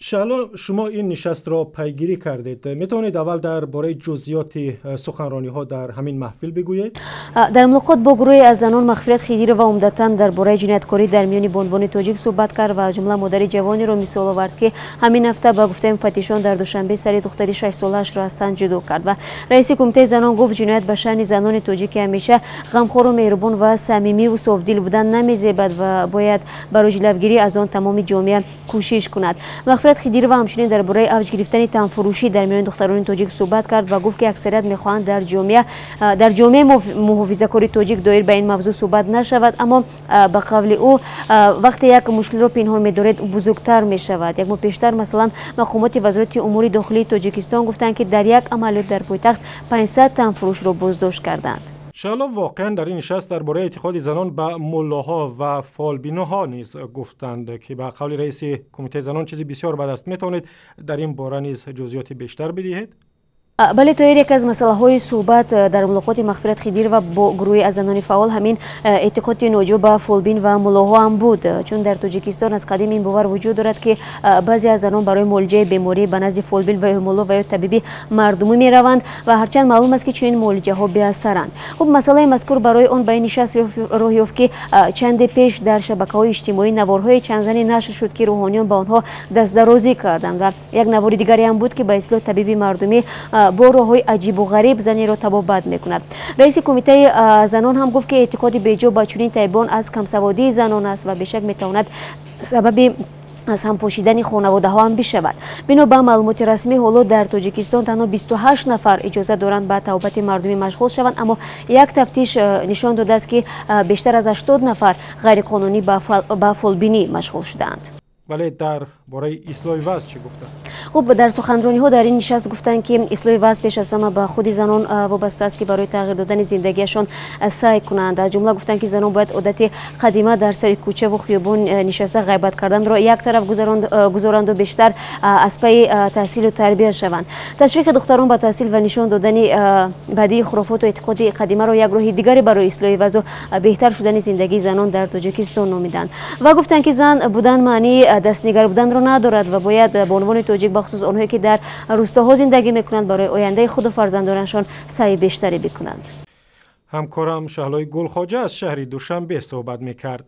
Шаҳло, шумо ин нишастро пайгирӣ кардед. Метавонед аввал дар бораи ҷузъиёти суханрониҳо дар ҳамин маҳфил бигӯед? Дар мулоқот бо гурӯҳе аз занон Мағфират Хидирова умдатан дар бораи ҷинояткорӣ дар миёни бонувони тоҷик суҳбат кард ва аз ҷумла модари ҷавонеро мисол овард, ки ҳамин ҳафта ба гуфтаи муфаттишон дар Душанбе сари духтари 6-солаашро аз тан ҷудо кард. Ва раиси кумитаи занон гуфт, ҷиноят ба шаъни занони тоҷик, ки ҳамеша ғамхору меҳрубон ва самимиву софдил будан, намезебад ва бояд барои ҷилавгирӣ аз он тамоми ҷомеа кӯшиш кунад. Мағфират Хидирова ҳамчунин дар бораи авҷ гирифтани танфурӯшӣ дар миёни духтарони тоҷик суҳбат кард ва гуфт, ки аксарият мехоҳанд дар ҷомеаи муҳофизакори тоҷик доир ба ин мавзӯъ суҳбат нашавад, аммо ба қавли ӯ, вақте як мушкилро пинҳон медоред, бузургтар мешавад. Як моҳ пештар, масалан, мақомоти Вазорати умури дохилии Тоҷикистон гуфтанд, ки дар як амалиёт дар пойтахт 500 танфурӯшро боздошт карданд. Шаҳло, воқеан дар ин нишаст дар бораи эътиқоди занон ба муллоҳо ва фолбиноҳо низ гуфтанд, ки ба қавли раиси кумитаи занон чизи бисёр бад аст. Метавонед дар ин бора низ ҷузъиёти бештар бидиҳед? Бале, Тоҳир, яке аз масъалаҳои суҳбат дар мулоқоти Мағфират Хидирова бо гурӯҳи аз занони фаъол ҳамин эътиқоди ноҷо ба фолбин ва муллоҳо ҳам буд, чун дар Тоҷикистон аз қадим ин бовар вуҷуд дорад, ки баъзе аз занон барои муолиҷаи беморӣ ба назди фолбин ва ё мулло ва ё табиби мардумӣ мераванд ва ҳарчанд маълум аст, ки чунин муолиҷаҳо беасаранд. Хуб, масъалаи мазкур барои он ба ин нишаст роҳ ёфт, ки чанде пеш дар шабакаҳои иҷтимоӣ наворҳои чанд зане нашр шуд, ки рӯҳониён ба онҳо дастдарозӣ карданд, ва як навори дигаре ҳам буд, ки ба истилоҳ табиби мардумӣ бо роҳҳои аҷибу ғариб занеро табобат мекунад. Раиси кумитаи занон ҳам гуфт, ки эътиқоди беҷо ба чунин табибон аз камсаводии занон аст ва бешак метавонад сабаби аз ҳампошидани хонаводаҳо ҳам бишавад. Бино ба маълумоти расмӣ, ҳоло дар Тоҷикистон танҳо 28 нафар иҷозат доранд ба табобати мардумӣ машғул шаванд, аммо як тафтиш нишон додааст, ки бештар аз 80 нафар ғайриқонунӣ ба фолбинӣ машғул шудаанд. Вале дар бораи ислоҳи вазъ чӣ гуфтанд? Хуб, дар суханрониҳо дар ин нишаст гуфтанд, ки ислоҳи вазъ пеш аз ҳама ба худи занон вобаста аст, ки барои тағйир додани зиндагиашон саъй кунанд. Аз ҷумла гуфтанд, ки занон бояд одати қадима дар сари кӯчаву хиёбон нишаста ғайбат карданро як тараф гузоранду бештар аз пайи таҳсилу тарбия шаванд. Ташвиқи духтарон ба таҳсил ва нишон додани бадии хурофоту эътиқоди қадимаро як роҳи дигаре барои ислоҳи вазъу беҳтар шудани зиндагии занон дар Тоҷикистон номиданд ва гуфтанд, ки зан будан маънии дастнигар буданро надорад ва бояд бонувони тоҷик, бахусус онҳое, ки дар рӯстоҳо зиндагӣ мекунанд, барои ояндаи худу фарзандонашон саъи бештаре бикунанд. Ҳамкорам Шаҳлои Гулхоҷа аз шаҳри Душанбе суҳбат мекард.